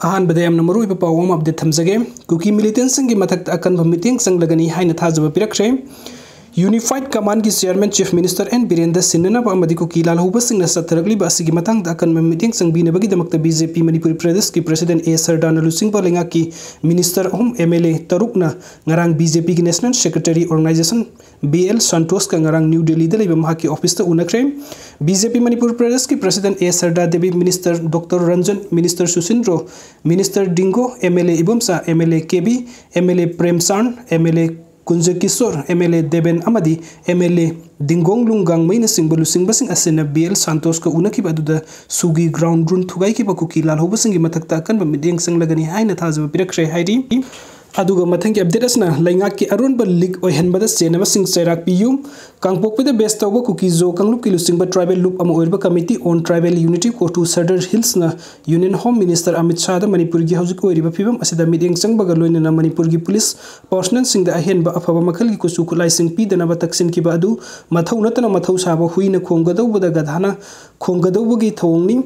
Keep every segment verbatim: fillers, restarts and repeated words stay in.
ꯑꯍꯥꯟꯕꯗ ꯌꯥꯝꯅ ꯃꯔꯨꯑꯣꯏꯕ ꯄꯥꯎ ꯑꯃ ꯑꯞꯗꯦꯠ ꯊꯝꯖꯒꯦ꯫ ꯀꯨꯀꯤ ꯃꯤꯂꯤꯇꯦꯟꯁꯤꯡꯒꯤ ꯃꯊꯛꯇ ꯑꯀꯟꯕ ꯃꯤꯠꯌꯦꯡ ꯆꯪꯂꯒꯅꯤ ꯍꯥꯏꯅ ꯊꯥꯖꯕ ꯄꯤꯔꯛꯈ꯭ꯔꯦ꯫ ꯌꯨꯅꯤꯐꯥꯏꯠ ꯀꯃꯥꯟꯒꯤ ꯆꯤꯌꯔꯃꯦꯟ ꯆꯤꯐ ꯃꯤꯅꯤꯁꯇꯔ ꯑꯦꯟ ꯕꯤꯔꯦꯟꯗ ꯁꯤꯟꯅꯅꯕ ꯑꯃꯗꯤ ꯀꯨꯀꯤ ꯂꯥꯜꯍꯧꯕꯁꯤꯡꯅ ꯆꯠꯊꯔꯛꯂꯤꯕ ꯑꯁꯤꯒꯤ ꯃꯇꯥꯡꯗ ꯑꯀꯟꯕ ꯃꯤꯠꯌꯦꯡ ꯆꯪꯕꯤꯅꯕꯒꯤꯗꯃꯛꯇ ꯕꯤ ꯖꯦ ꯄꯤ ꯃꯅꯤꯄꯨꯔ ꯄ꯭ꯔꯗꯦꯁꯀꯤ ꯄ꯭ꯔꯁꯤꯗꯦꯟ ꯑꯦ ꯁꯔꯗꯥꯅ ꯂꯨꯆꯤꯡꯕ ꯂꯩꯉꯥꯛꯀꯤ ꯃꯤꯅꯤꯁꯇꯔ ꯑꯍꯨꯝ, ꯑꯦꯝ ꯑꯦꯜ ꯑꯦ ꯇꯔꯨꯛꯅ ꯉꯔꯥꯡ ꯕꯤ ꯖꯦ ꯄꯤꯒꯤ national secretary organisation B L ꯁꯟꯇꯣꯁꯀ ꯉꯔꯥꯡ ꯅ꯭ꯌꯨ ꯗꯦꯜꯂꯤꯗ ꯂꯩꯕ ꯃꯍꯥꯛꯀꯤ ꯑꯣꯐꯤꯁꯇ ꯎꯅꯈ꯭ꯔꯦ꯫ ꯕꯤ ꯖꯦ ꯄꯤ ꯃꯅꯤꯄꯨꯔ ꯄ꯭ꯔꯗꯦꯁꯀꯤ president A Sharda Devi, minister doctor Ranjan, minister Sushindro, minister Dingo, M L A Ibomcha, M L A Kebi, M L A Premchand, M L A Kunjakishor, M L A Deben ꯑꯃꯗꯤ ꯑꯦꯝ ꯑꯦꯜ ꯑꯦ ꯗꯤꯡꯒꯣꯡ ꯂꯨꯡꯒꯥꯡꯃꯩꯅꯆꯤꯡꯕ ꯂꯨꯆꯤꯡꯕꯁꯤꯡ ꯑꯁꯤꯅ ꯕꯤ ꯑꯦꯜ ꯁꯟꯇꯣꯁꯀ ꯎꯅꯈꯤꯕ ꯑꯗꯨꯗ ꯁꯨꯒꯤ ꯒ꯭ꯔꯥꯎꯟ ꯔꯨꯜ ꯊꯨꯒꯥꯏꯈꯤꯕ ꯀꯨꯀꯤ ꯂꯥꯜꯍꯧꯕꯁꯤꯡꯒꯤ ꯃꯊꯛꯇ ꯑꯀꯟꯕ ꯃꯤꯠꯌꯦꯡ ꯆꯪꯂꯒꯅꯤ ꯍꯥꯏꯅ ꯊꯥꯖꯕ ꯄꯤꯔꯛꯈ꯭ꯔꯦ ꯍꯥꯏꯔꯤ꯫ ꯑꯗꯨꯒ ꯃꯊꯪꯒꯤ ꯑꯞꯗꯦꯠ ꯑꯁꯤꯅ ꯂꯩꯉꯥꯛꯀꯤ ꯑꯔꯣꯟꯕ ꯂꯤꯛ ꯑꯣꯏꯍꯟꯕꯗ ꯆꯦꯟꯅꯕꯁꯤꯡ ꯆꯩꯔꯥꯛ ꯄꯤꯌꯨ꯫ ꯀꯥꯡꯄꯣꯛꯄꯤꯗ ꯕꯦꯁ ꯇꯧꯕ ꯀꯨꯀꯤ ꯖꯣ ꯀꯥꯡꯂꯨꯞꯀꯤ ꯂꯨꯆꯤꯡꯕ ꯇ꯭ꯔꯥꯏꯕꯦꯜ ꯂꯨꯞ ꯑꯃ ꯑꯣꯏꯔꯤꯕ ꯀꯃꯤꯇꯤ ꯑꯣꯟ ꯇ꯭ꯔꯥꯏꯕꯦꯜ ꯌꯨꯅꯤꯇꯤ ꯀꯣꯇꯨ ꯁꯗꯔ ꯍꯤꯜꯁꯅ ꯌꯨꯅꯤꯌꯟ ꯍꯣꯝ ꯃꯤꯅꯤꯁꯇꯔ ꯑꯃꯤꯠ ꯁꯥꯍꯗ ꯃꯅꯤꯄꯨꯔꯒꯤ ꯍꯧꯖꯤꯛ ꯑꯣꯏꯔꯤꯕ ꯐꯤꯕꯝ ꯑꯁꯤꯗ ꯃꯤꯠꯌꯦꯡ ꯆꯪꯕꯒ ꯂꯣꯏꯅꯅ ꯃꯅꯤꯄꯨꯔꯒꯤ ꯄꯨꯂꯤꯁ ꯄꯥꯔꯁꯅꯦꯜꯁꯤꯡꯗ ꯑꯍꯦꯟꯕ ꯑꯐꯕ ꯃꯈꯜꯒꯤ ꯀꯨꯆꯨ ꯈꯨꯠꯂꯥꯏꯁꯤꯡ ꯄꯤꯗꯅꯕ ꯇꯛꯁꯤꯟꯈꯤꯕ ꯑꯗꯨ ꯃꯊꯧ ꯅꯠꯇꯅ ꯃꯊꯧ ꯁꯥꯕ ꯍꯨꯏꯅ ꯈꯣꯡꯒꯗꯧꯕꯗ ꯒꯙꯥꯅ ꯈꯣꯡꯒꯗꯧꯕꯒꯤ ꯊꯧꯑꯣꯡꯅꯤ꯫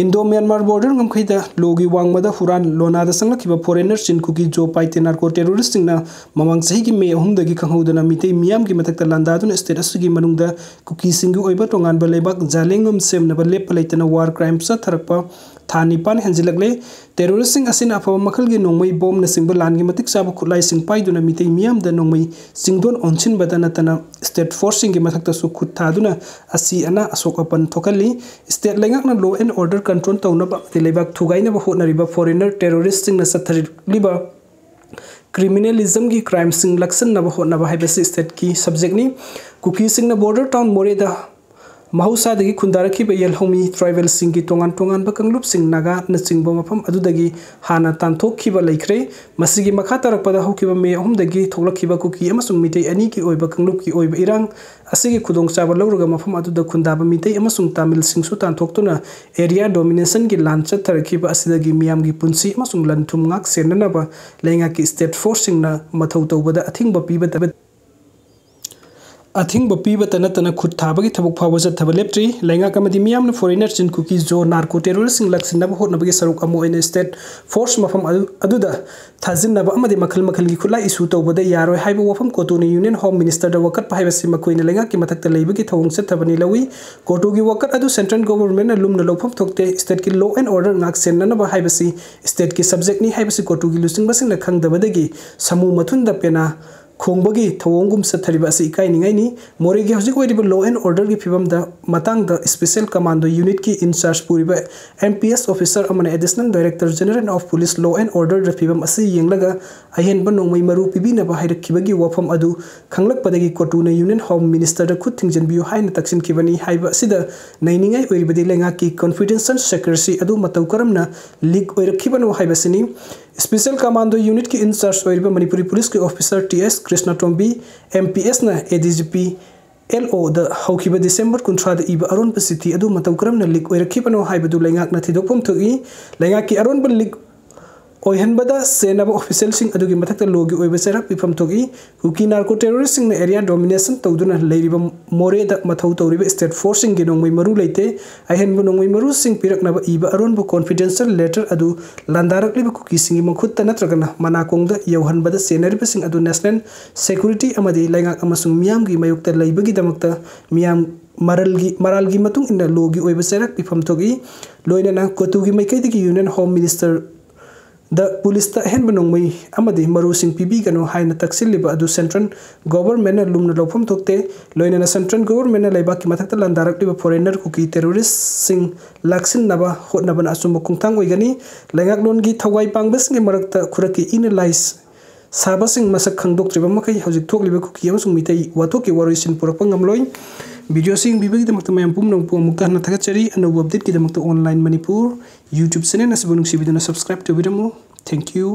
ꯏꯟꯗꯣ ꯃ꯭ꯌꯥꯟꯃꯥꯔ ꯕꯣꯔꯗꯔ ꯉꯝꯈꯩꯗ ꯂꯣꯒꯤ ꯋꯥꯡꯃꯗ ꯍꯨꯔꯥꯟ ꯂꯣꯅꯥꯗ ꯆꯪꯂꯛꯈꯤꯕ ꯐꯣꯔꯦꯅꯔꯁꯤꯡ ꯀꯨꯀꯤ ꯖꯣ ꯄꯥꯏꯇꯦ ꯅꯥꯔꯀꯣ ꯇꯦꯔꯣꯔꯤꯁꯁꯤꯡꯅ ꯃꯃꯥꯡ ꯆꯍꯤꯒꯤ ꯃꯦ ꯑꯍꯨꯝꯗꯒꯤ ꯈꯪꯍꯧꯗꯅ ꯃꯤꯇꯩ ꯃꯤꯌꯥꯝꯒꯤ ꯃꯊꯛꯇ ꯂꯥꯟꯗꯥꯗꯨꯅ ꯁ꯭ꯇꯦꯠ ꯑꯁꯤꯒꯤ ꯃꯅꯨꯡꯗ ꯀꯨꯀꯤꯁꯤꯡꯒꯤ ꯑꯣꯏꯕ ꯇꯣꯉꯥꯟꯕ ꯂꯩꯕꯥꯛ ꯖꯥꯂꯦꯡꯉꯝ ꯁꯦꯝꯅꯕ ꯂꯦꯞꯄ ꯂꯩꯇꯅ ꯋꯥꯔ ꯀ꯭ꯔꯥꯏꯝ ꯆꯠꯊꯔꯛꯄ ꯊꯥ ꯅꯤꯄꯥꯟ ꯍꯦꯟꯖꯤꯜꯂꯛꯂꯦ꯫ ꯇꯦꯔꯣꯔꯤꯁꯁꯤꯡ ꯑꯁꯤꯅ ꯑꯐꯕ ꯃꯈꯜꯒꯤ ꯅꯣꯡꯃꯩ ꯕꯣꯝꯅꯆꯤꯡꯕ ꯂꯥꯟꯒꯤ ꯃꯇꯤꯛ ꯆꯥꯕ ꯈꯨꯠꯂꯥꯏꯁꯤꯡ ꯄꯥꯏꯗꯨꯅ ꯃꯤꯇꯩ ꯃꯤꯌꯥꯝꯗ ꯅꯣꯡꯃꯩ ꯆꯤꯡꯗꯣꯟ ꯑꯣꯟꯁꯤꯟꯕꯗ ꯅꯠꯇꯅ ꯁ꯭ꯇꯦꯠ ꯐꯣꯔꯁꯁꯤꯡꯒꯤ ꯃꯊꯛꯇꯁꯨ ꯈꯨꯠ ꯊꯥꯗꯨꯅ ꯑꯁꯤ ꯑꯅꯥ ꯑꯁꯣꯛ ꯑꯄꯟ ꯊꯣꯛꯍꯜꯂꯤ꯫ ꯁ꯭ꯇꯦꯠ ꯂꯩꯉꯥꯛꯅ ꯂꯣ ꯑꯦꯟ ꯑꯣꯔꯗꯔ ꯀꯟꯇ꯭ꯔꯣꯜ ꯇꯧꯅꯕ ꯑꯃꯗꯤ ꯂꯩꯕꯥꯛ ꯊꯨꯒꯥꯏꯅꯕ ꯍꯣꯠꯅꯔꯤꯕ ꯐꯣꯔꯦꯅꯔ ꯇꯦꯔꯣꯔꯤꯁꯁꯤꯡꯅ ꯆꯠꯊꯔꯛꯂꯤꯕ ꯀ꯭ꯔꯤꯃꯤꯅꯦꯂꯤꯖꯝꯒꯤ ꯀ꯭ꯔꯥꯏꯝꯁꯤꯡ ꯂꯥꯛꯁꯤꯟꯅꯕ ꯍꯣꯠꯅꯕ ꯍꯥꯏꯕꯁꯤ ꯁ꯭ꯇꯦꯠꯀꯤ ꯁꯕꯖꯦꯛꯅꯤ꯫ ꯀꯨꯀꯤꯁꯤꯡꯅ ꯕꯣꯔꯗꯔ ꯇꯥꯎꯟ ꯃꯣꯔꯦꯗ ꯃꯍꯧꯁꯥꯗꯒꯤ ꯈꯨꯟꯗꯥꯔꯛꯈꯤꯕ ꯌꯦꯜꯍꯧꯃꯤ ꯇ꯭ꯔꯥꯏꯕꯦꯜꯁꯤꯡꯒꯤ ꯇꯣꯉꯥꯟ ꯇꯣꯉꯥꯟꯕ ꯀꯥꯡꯂꯨꯞꯁꯤꯡ ꯅꯥꯒꯥꯅꯆꯤꯡꯕ ꯃꯐꯝ ꯑꯗꯨꯗꯒꯤ ꯍꯥꯟꯅ ꯇꯥꯟꯊꯣꯛꯈꯤꯕ ꯂꯩꯈ꯭ꯔꯦ꯫ ꯃꯁꯤꯒꯤ ꯃꯈꯥ ꯇꯥꯔꯛꯄꯗ ꯍꯧꯈꯤꯕ ꯃꯦ ꯑꯍꯨꯝꯗꯒꯤ ꯊꯣꯛꯂꯛꯈꯤꯕ ꯀꯨꯀꯤ ꯑꯃꯁꯨꯡ ꯃꯤꯇꯩ ꯑꯅꯤꯒꯤ ꯑꯣꯏꯕ ꯀꯥꯡꯂꯨꯞꯀꯤ ꯑꯣꯏꯕ ꯏꯔꯥꯡ ꯑꯁꯤꯒꯤ ꯈꯨꯗꯣꯡꯆꯥꯕ ꯂꯧꯔꯒ ꯃꯐꯝ ꯑꯗꯨꯗ ꯈꯨꯟꯗꯥꯕ ꯃꯤꯇꯩ ꯑꯃꯁꯨꯡ ꯇꯥꯃꯤꯜꯁꯤꯡꯁꯨ ꯇꯥꯟꯊꯣꯛꯇꯨꯅ ꯑꯦꯔꯤꯌꯥ ꯗꯣꯃꯤꯅꯦꯁꯟꯒꯤ ꯂꯥꯟ ꯆꯠꯊꯔꯛꯈꯤꯕ ꯑꯁꯤꯗꯒꯤ ꯃꯤꯌꯥꯝꯒꯤ ꯄꯨꯟꯁꯤ ꯑꯃꯁꯨꯡ ꯂꯟ ꯊꯨꯝ ꯉꯥꯛ ꯁꯦꯟꯅꯅꯕ ꯂꯩꯉꯥꯛꯀꯤ ꯁ꯭ꯇꯦꯠ ꯐꯣꯔꯁꯁꯤꯡꯅ ꯃꯊꯧ ꯇꯧꯕꯗ ꯑꯊꯤꯡꯕ ꯄꯤꯕ ꯑꯊꯤꯡꯕ ꯄꯤꯕꯇ ꯅꯠꯇꯅ ꯈꯨꯠ ꯊꯥꯕꯒꯤ ꯊꯕꯛ ꯐꯥꯎꯕ ꯆꯠꯊꯕ ꯂꯦꯞꯇ꯭ꯔꯤ꯫ ꯂꯩꯉꯥꯛ ꯑꯃꯗꯤ ꯃꯤꯌꯥꯝꯅ foreigner Chin Kuki Zo narco terroristꯁꯤꯡ ꯂꯥꯛꯁꯤꯟꯅꯕ ꯍꯣꯠꯅꯕꯒꯤ ꯁꯔꯨꯛ ꯑꯃ ꯑꯣꯏꯅ state force ꯃꯐꯝ ꯑꯗꯨ-, ꯑꯗꯨꯗ ꯊꯥꯖꯤꯟꯅꯕ ꯑꯃꯗꯤ ꯃꯈꯜ ꯃꯈꯜꯒꯤ ꯈꯨꯠꯂꯥꯏ issue ꯇꯧꯕꯗ ꯌꯥꯔꯣꯏ ꯍꯥꯏꯕ ꯋꯥꯐꯝ ꯀꯣꯇꯨꯅ Union Home Ministerꯗ ꯋꯥꯀꯠꯄ ꯍꯥꯏꯕꯁꯤ ꯃꯈꯣꯏꯅ ꯂꯩꯉꯥꯛꯀꯤ ꯃꯊꯛꯇ ꯂꯩꯕꯒꯤ ꯊꯧꯑꯣꯡ ꯆꯠꯊꯕꯅꯤ ꯂꯧꯏ꯫ ꯀꯣꯇꯨꯒꯤ ꯋꯥꯀꯠ ꯑꯗꯨ central governmentꯅ ꯂꯨꯝꯅ ꯂꯧꯐꯝ ꯊꯣꯛꯇꯦ꯫ Stateꯀꯤ law and order ꯉꯥꯛ ꯁꯦꯟꯅꯅꯕ ꯍꯥꯏꯕꯁꯤ stateꯀꯤ subjectꯅꯤ ꯍꯥꯏꯕꯁꯤ ꯀꯣꯇꯨꯒꯤ ꯂꯨꯆꯤꯡꯕꯁꯤꯡꯅ ꯈꯪꯗꯕꯗꯒꯤ ꯁꯃꯨ ꯃꯊꯨꯟꯗ ꯄꯦꯅꯥ ꯈꯣꯡꯕꯒꯤ ꯊꯧꯑꯣꯡꯒꯨꯝ ꯆꯠꯊꯔꯤꯕ ꯑꯁꯤ ꯏꯀꯥꯏꯅꯤꯡꯉꯥꯏꯅꯤ꯫ ꯃꯣꯔꯦꯒꯤ ꯍꯧꯖꯤꯛ ꯑꯣꯏꯔꯤꯕ law and orderꯒꯤ ꯐꯤꯕꯝꯗ ꯃꯇꯥꯡꯗ special commando unitꯀꯤ in charge ꯄꯨꯔꯤꯕ M P S officer ꯑꯃꯅ Additional Director General of Police law and orderꯗ ꯐꯤꯕꯝ ꯑꯁꯤ ꯌꯦꯡꯂꯒ ꯑꯍꯦꯟꯕ ꯅꯣꯡꯃꯩ ꯃꯔꯨ ꯄꯤꯕꯤꯅꯕ ꯍꯥꯏꯔꯛꯈꯤꯕꯒꯤ ꯋꯥꯐꯝ ꯑꯗꯨ ꯈꯪꯂꯛꯄꯗꯒꯤ ꯀꯣꯇꯨꯅ Union Home Ministerꯗ ꯈꯨꯠ ꯊꯤꯡꯖꯤꯟꯕꯤꯌꯨ ꯍꯥꯏꯅ ꯇꯛꯁꯤꯟꯈꯤꯕꯅꯤ ꯍꯥꯏꯕ ꯑꯁꯤꯗ ꯅꯩꯅꯤꯡꯉꯥꯏ ꯑꯣꯏꯔꯤꯕꯗꯤ ꯂꯩꯉꯥꯛꯀꯤ confidential secrecy ꯑꯗꯨ ꯃꯇꯧ ꯀꯔꯝꯅ leak ꯑꯣꯏꯔꯛꯈꯤꯕꯅꯣ ꯍꯥꯏꯕꯁꯤꯅꯤ꯫ Special Commando Unitꯀꯤ in charge ꯑꯣꯏꯔꯤꯕ Manipuri Policeꯀꯤ officer T S ꯀ꯭ꯔꯤꯁꯅꯇꯣꯝꯕꯤ, M P Sꯅ A D G P L Oꯗ ꯍꯧꯈꯤꯕ December ꯀꯨꯟꯊ꯭ꯔꯥꯗ ꯏꯕ ꯑꯔꯣꯟꯕ ꯆꯤꯊꯤ ꯑꯗꯨ ꯃꯇꯧ ꯀꯔꯝꯅ leak ꯑꯣꯏꯔꯛꯈꯤꯕꯅꯣ ꯍꯥꯏꯕꯗꯨ ꯂꯩꯉꯥꯛꯅ ꯊꯤꯗꯣꯛꯐꯝ ꯊꯣꯛꯏ꯫ ꯂꯩꯉꯥꯛꯀꯤ ꯑꯔꯣꯟꯕ leak ꯑꯣꯏꯍꯟꯕꯗ ꯁꯦꯟꯅꯕ officialꯁꯤꯡ ꯑꯗꯨꯒꯤ ꯃꯊꯛꯇ lawꯒꯤ ꯑꯣꯏꯕ ꯆꯩꯔꯥꯛ ꯄꯤꯐꯝ ꯊꯣꯛꯏ꯫ ꯀꯨꯀꯤ narco terroristꯁꯤꯡꯅ area dominationꯇꯧꯗꯨꯅ ꯂꯩꯔꯤꯕ ꯃꯣꯔꯦꯗ ꯃꯊꯧ ꯇꯧꯔꯤꯕ state forceꯁꯤꯡꯒꯤ ꯅꯣꯡꯃꯩ ꯃꯔꯨ ꯂꯩꯇꯦ꯫ ꯑꯍꯦꯟꯕ ꯅꯣꯡꯃꯩ ꯃꯔꯨꯁꯤꯡ ꯄꯤꯔꯛꯅꯕ ꯏꯕ ꯑꯔꯣꯟꯕ confidential letter ꯑꯗꯨ ꯂꯥꯟꯗꯥꯔꯛꯂꯤꯕ ꯀꯨꯀꯤꯁꯤꯡꯒꯤ ꯃꯈꯨꯠꯇ ꯅꯠꯇ꯭ꯔꯒꯅ ꯃꯅꯥꯀꯣꯡꯗ ꯌꯧꯍꯟꯕꯗ ꯁꯦꯟꯅꯔꯤꯕꯁꯤꯡ ꯑꯗꯨ national security ꯑꯃꯗꯤ ꯂꯩꯉꯥꯛ ꯑꯃꯁꯨꯡ ꯃꯤꯌꯥꯝꯒꯤ ꯃꯥꯌꯣꯛꯇ ꯂꯩꯕꯒꯤꯗꯃꯛꯇ ꯃꯤꯌꯥꯝ ꯃꯔꯜꯒꯤ, ꯃꯔꯥꯜꯒꯤ ꯃꯇꯨꯡ ꯏꯟꯅ lawꯒꯤ ꯑꯣꯏꯕ ꯆꯩꯔꯥꯛ ꯄꯤꯐꯝ ꯊꯣꯛꯏ꯫ ꯂꯣꯏꯅꯅ ꯀꯣꯇꯨꯒꯤ ꯃꯥꯏꯀꯩꯗꯒꯤ Union Home Minister ꯗ policeꯇ ꯑꯍꯦꯟꯕ ꯅꯣꯡꯃꯩ ꯑꯃꯗꯤ ꯃꯔꯨꯁꯤꯡ ꯄꯤꯕꯤꯒꯅꯨ ꯍꯥꯏꯅ ꯇꯛꯁꯤꯜꯂꯤꯕ ꯑꯗꯨ central governmentꯅ ꯂꯨꯝꯅ ꯂꯧꯐꯝ ꯊꯣꯛꯇꯦ꯫ ꯂꯣꯏꯅꯅ central governmentꯅ ꯂꯩꯕꯥꯛꯀꯤ ꯃꯊꯛꯇ ꯂꯥꯟꯗꯥꯔꯛꯂꯤꯕ foreigner ꯀꯨꯀꯤ terroristꯁꯤꯡ ꯂꯥꯛꯁꯤꯟꯅꯕ ꯍꯣꯠꯅꯕꯅ ꯑꯆꯨꯝꯕ ꯈꯣꯡꯊꯥꯡ ꯑꯣꯏꯒꯅꯤ꯫ ꯂꯩꯉꯥꯛꯂꯣꯟꯒꯤ ꯊꯧꯒꯥꯏ ꯄꯥꯡꯕꯁꯤꯡꯒꯤ ꯃꯔꯛꯇ ꯈꯨꯔꯛꯀꯤ ꯏꯅ ꯂꯥꯏ ꯁꯥꯕꯁꯤꯡ ꯃꯁꯛ ꯈꯪꯗꯣꯛꯇ꯭ꯔꯤꯕ ꯃꯈꯩ ꯍꯧꯖꯤꯛ ꯊꯣꯛꯂꯤꯕ ꯀꯨꯀꯤ ꯑꯃꯁꯨꯡ ꯃꯤꯇꯩ ꯋꯥꯊꯣꯛꯀꯤ ꯋꯥꯔꯣꯏꯁꯤꯟ ꯄꯨꯔꯛꯄ ꯉꯝꯂꯣꯏ꯫ Video ꯑꯁꯤ ꯌꯦꯡꯕꯤꯕꯒꯤꯗꯃꯛꯇ ꯃꯌꯥꯝ ꯄꯨꯝꯅꯃꯛꯄꯨ ꯑꯃꯨꯛꯀ ꯍꯟꯅ ꯊꯥꯒꯠꯆꯔꯤ꯫ ꯑꯅꯧꯕ updateꯀꯤꯗꯃꯛꯇ Online Manipur YouTube channel ꯑꯁꯤꯕꯨ ꯅꯨꯡꯁꯤꯕꯤꯗꯨꯅ subscribe ꯇꯧꯕꯤꯔꯝꯃꯨ꯫ Thank you꯫